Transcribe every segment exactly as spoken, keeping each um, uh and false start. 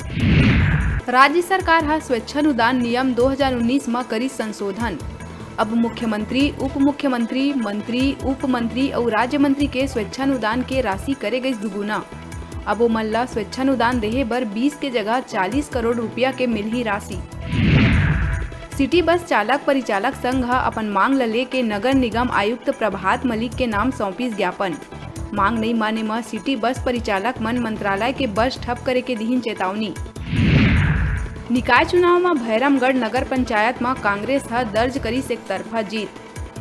राज्य सरकार ह स्वेच्छानुदान नियम दो हज़ार उन्नीस म करिस संशोधन। अब मुख्यमंत्री, उप मुख्यमंत्री, मंत्री, उप मंत्री अउ राज्य मंत्री के स्वेच्छानुदान के राशि करे गइस दुगुना। अब ओमन ल स्वेच्छानुदान देहे बर बीस के जगह चालीस करोड़ रुपया के मिलही राशि। सिटी बस चालक परिचालक संघ ह अपन मांग ल लेके नगर निगम आयुक्त प्रभात मलिक के नाम सौंपिस ज्ञापन। मांग नइ माने म सिटी बस परिचालक मन मंत्रालय के बस ठप करे के दिहिन चेतावनी। निकाय चुनाव म भैरमगढ़ नगर पंचायत म कांग्रेस ह दर्ज करिस एक तरफा जीत।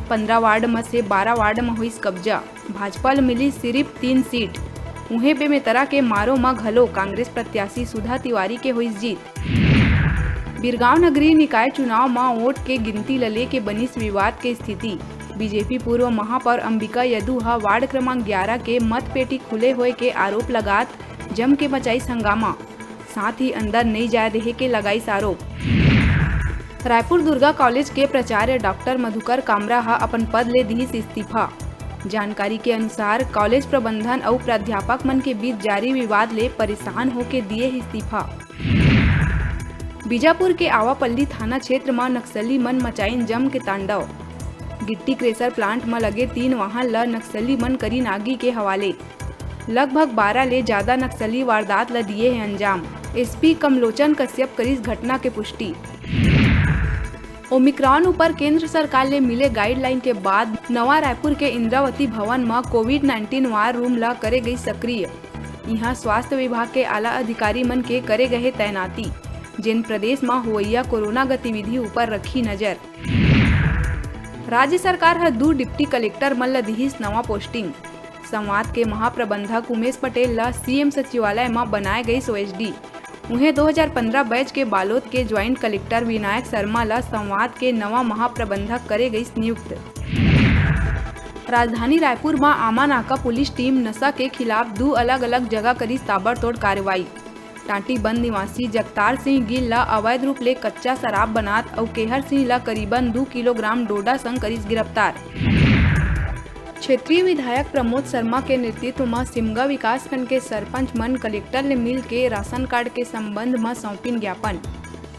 पंद्रह वार्ड म से बारह वार्ड म होइस कब्जा। भाजपा ल मिलिस सिरिफ तीन सीट। उहें, बेमेतरा के मारो म घलो कांग्रेस प्रत्याशी सुधा तिवारी के होइस जीत। बिरगांव नगरीय निकाय चुनाव म वोट के गिनती ल लेके बनिस विवाद के स्थिति। बीजेपी पूर्व महापौर अंबिका यदु ह वार्ड क्रमांक ग्यारह के मतपेटी खुले होए के आरोप लगात जम के मचाइस हंगामा। साथ ही अंदर नइ जाय देहे के लगाइस आरोप। रायपुर दुर्गा कॉलेज के प्राचार्य डॉक्टर मधुकर कामरा ह अपन पद ले दिहिस इस्तीफा। जानकारी के अनुसार, कॉलेज प्रबंधन अउ प्राध्यापक मन के बीच जारी विवाद ले परेशान होके दिए हे इस्तीफा। बीजापुर के आवापल्ली थाना क्षेत्र म नक्सली मन मचाइन जम के तांडव। गिट्टी क्रेशर प्लांट म लगे तीन वाहन ल नक्सली मन करिन आगी के हवाले। लगभग बारह ले जादा नक्सली वारदात ल दिए हे अंजाम। एसपी कमलोचन कश्यप करिस घटना के पुष्टि। ओमिक्रॉन ऊपर केंद्र सरकार ले मिले गाइडलाइन के बाद नवा रायपुर के इंद्रावती भवन म कोविड नाइनटीन वार रूम ल करे गई सक्रिय। इहां स्वास्थ्य विभाग के आला अधिकारी मन के करे गए तैनाती, जेन प्रदेश म होवइया कोरोना गतिविधि ऊपर रखी नजर। राज्य सरकार ह दू डिप्टी कलेक्टर मन ल दिहिस नवा पोस्टिंग। संवाद के महाप्रबंधक उमेश पटेल ल सीएम सचिवालय म बनाए गइस ओएसडी। उहें, दो हज़ार पंद्रह बैच के बालोद के ज्वाइंट कलेक्टर विनायक शर्मा ल संवाद के नवा महाप्रबंधक करे गइस नियुक्त। राजधानी रायपुर म आमा नाका पुलिस टीम नशा के खिलाफ दू अलग-अलग जगह करिस ताबड़तोड़ कार्रवाई। टाटीबंद निवासी जगतार सिंह गिल ल अवैध रूप ले कच्चा शराब बनात अउ केहर सिंह ल करीबन दू किलोग्राम डोडा संग करिस गिरफ्तार। क्षेत्रीय विधायक प्रमोद शर्मा के नेतृत्व म सिमगा विकासखंड के सरपंच मन कलेक्टर ले मिल के राशन कार्ड के संबंध म सौंपिन ज्ञापन,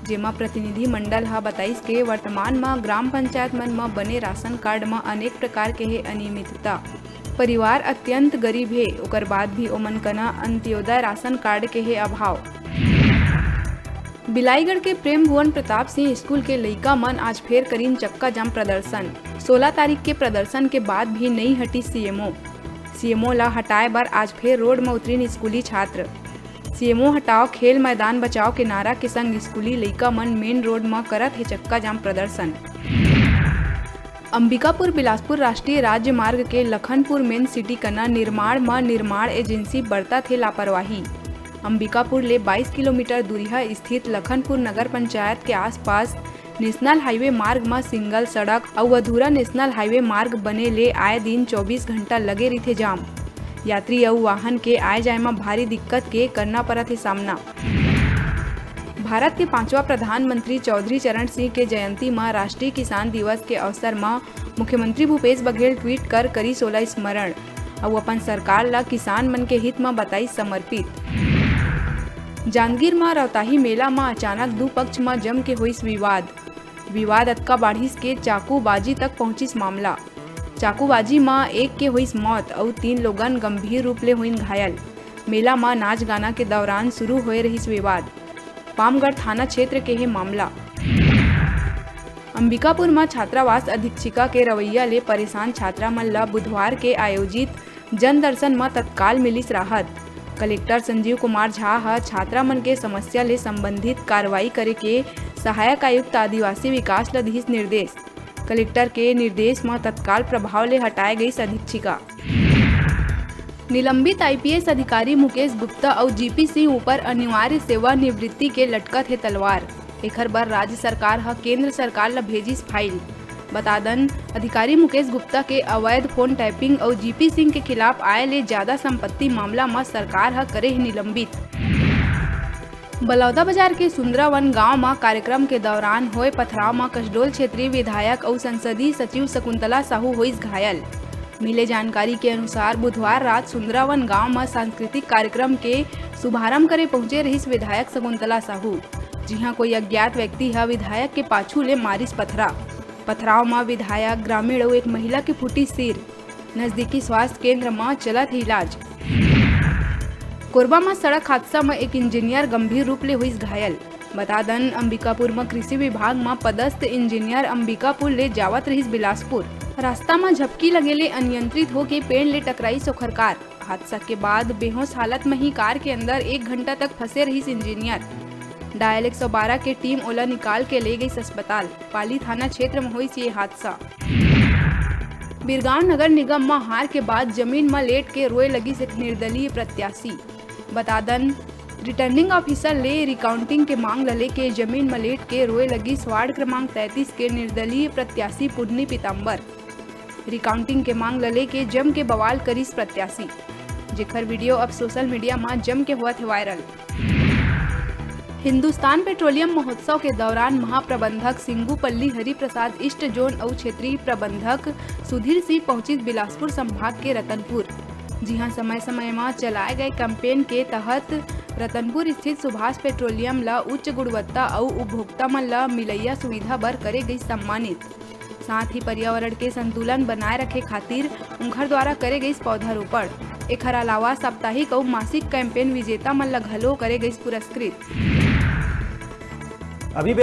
जेमा प्रतिनिधि मंडल ह बताइस के वर्तमान म ग्राम पंचायत मन म बने राशन कार्ड म अनेक प्रकार के हे अनियमितता। परिवार अत्यंत गरीब हे, ओकर बाद भी ओमन कना अंत्योदय राशन कार्ड के हे अभाव। बिलाईगढ़ के प्रेम भुवन प्रताप सिंह स्कूल के लइका मन आज फेर करिन चक्का जाम प्रदर्शन। सोलह तारीख के प्रदर्शन के बाद भी नई हटी सीएमओ। सीएमओ ला हटाए बर आज फेर रोड म उतरिन स्कूली छात्र। सीएमओ हटाओ, खेल मैदान बचाओ के नारा के संग स्कूली लइका मन मेन रोड म करत हे चक्का जाम प्रदर्शन। अंबिकापुर बिलासपुर राष्ट्रीय राज्य मार्ग के लखनपुर मेन सिटी कना निर्माण म निर्माण एजेंसी बरतत हे लापरवाही। अंबिकापुर ले बाईस किलोमीटर दूरिहा स्थित लखनपुर नगर पंचायत के आसपास नेशनल हाईवे मार्ग म सिंगल सड़क अउ अधूरा नेशनल हाईवे मार्ग बने ले आए दिन चौबीस घंटा लगे रहिथे जाम। यात्री अउ वाहन के आए जाए म भारी दिक्कत के करना परत हे सामना। भारत के पांचवा प्रधानमंत्री चौधरी चरण सिंह के जयंती म राष्ट्रीय किसान दिवस के अवसर म मुख्यमंत्री भूपेश बघेल ट्वीट कर करिस ओला स्मरण अउ अपन सरकार ल किसान मन के हित म बताइस समर्पित। जांजगीर म रौताही मेला म अचानक दू पक्ष म जम के होइस विवाद। विवाद अतका बाढ़िस के चाकूबाजी तक पहुंचिस मामला। चाकूबाजी म एक के होइस मौत अउ तीन लोगन गंभीर रूप ले होइन घायल। मेला म नाच गाना के दौरान शुरू होए रहिस विवाद। पामगढ़ थाना क्षेत्र के हे मामला। अंबिकापुर म छात्रावास अधीक्षिका के रवैया ले परेशान छात्रा मन ल बुधवार के आयोजित जन दर्शन म तत्काल मिलिस राहत। कलेक्टर संजीव कुमार झा ह छात्रा मन के समस्या ले संबंधित कार्रवाई करे के सहायक आयुक्त आदिवासी विकास ल दिहिस निर्देश। कलेक्टर के निर्देश म तत्काल प्रभाव ले हटाए गईस अधीक्षिका। निलंबित आईपीएस अधिकारी मुकेश गुप्ता अउ जीपी सिंह ऊपर अनिवार्य सेवानिवृत्ति के लटकत हे तलवार। एखर बर राज्य सरकार ह केंद्र सरकार ल भेजिस फाइल। बता दन, अधिकारी मुकेश गुप्ता के अवैध फोन टैपिंग अउ जीपी सिंह के खिलाफ आय ले जादा संपत्ति मामला म सरकार ह करे हे निलंबित। बलौदाबाजार के सुंदरावन गांव म कार्यक्रम के दौरान होय पथराव म कसडोल क्षेत्रीय विधायक अउ संसदीय सचिव शकुंतला साहू होइस घायल। मिले जानकारी के अनुसार, बुधवार रात सुंदरावन गांव म सांस्कृतिक कार्यक्रम के शुभारंभ करे पहुंचे रहिस विधायक शकुंतला साहू, जिहां कोई अज्ञात व्यक्ति ह विधायक के पाछू ले मारिस पथरा। पथराव म विधायक, ग्रामीण अउ एक महिला के फूटिस सिर। नजदीकी स्वास्थ्य केंद्र म चलत हे इलाज। कोरबा म सड़क हादसा म एक इंजीनियर गंभीर रूप ले होइस घायल। बता दन, अंबिकापुर म कृषि विभाग म पदस्थ इंजीनियर अंबिकापुर ले जावत रहिस बिलासपुर। रास्ता म झपकी लगे ले अनियंत्रित होके पेड़ ले टकराइस ओखर कार। हादसा के बाद बेहोश हालत म ही कार के अंदर एक घंटा तक फंसे रहिस इंजीनियर। डायल एक सौ बारह के टीम ओला निकाल के ले गइस अस्पताल। पाली थाना क्षेत्र म होइस ये हादसा। बिरगांव नगर निगम म हार के बाद जमीन म लेट के रोए लगिस एक निर्दलीय प्रत्याशी। बता दन, रिटर्निंग ऑफिसर ले रिकाउंटिंग के मांग ल लेके जमीन म लेट के रोए लगिस वार्ड क्रमांक तैंतीस के निर्दलीय प्रत्याशी पुन्नी पीताम्बर। रिकाउंटिंग के मांग ल लेके जम के बवाल करिस प्रत्याशी, जेखर वीडियो अब सोशल मीडिया म जम के होवत हे वायरल। हिंदुस्तान पेट्रोलियम महोत्सव के दौरान महाप्रबंधक सिंगूपल्ली हरिप्रसाद ईस्ट जोन अउ क्षेत्रीय प्रबंधक सुधीर सिंह पहुंचिस बिलासपुर संभाग के रतनपुर, जिहां समय-समय म चलाए गए कैंपेन के तहत रतनपुर स्थित सुभाष पेट्रोलियम ल उच्च गुणवत्ता अउ उपभोक्ता मन ल मिलइया सुविधा बर करे गइस सम्मानित। साथ ही पर्यावरण के संतुलन बनाए रखे खातिर उंखर द्वारा करे गइस पौधारोपण। एखर अलावा साप्ताहिक अउ मासिक कैंपेन विजेता मन ल घलो करे गइस पुरस्कृत। अभी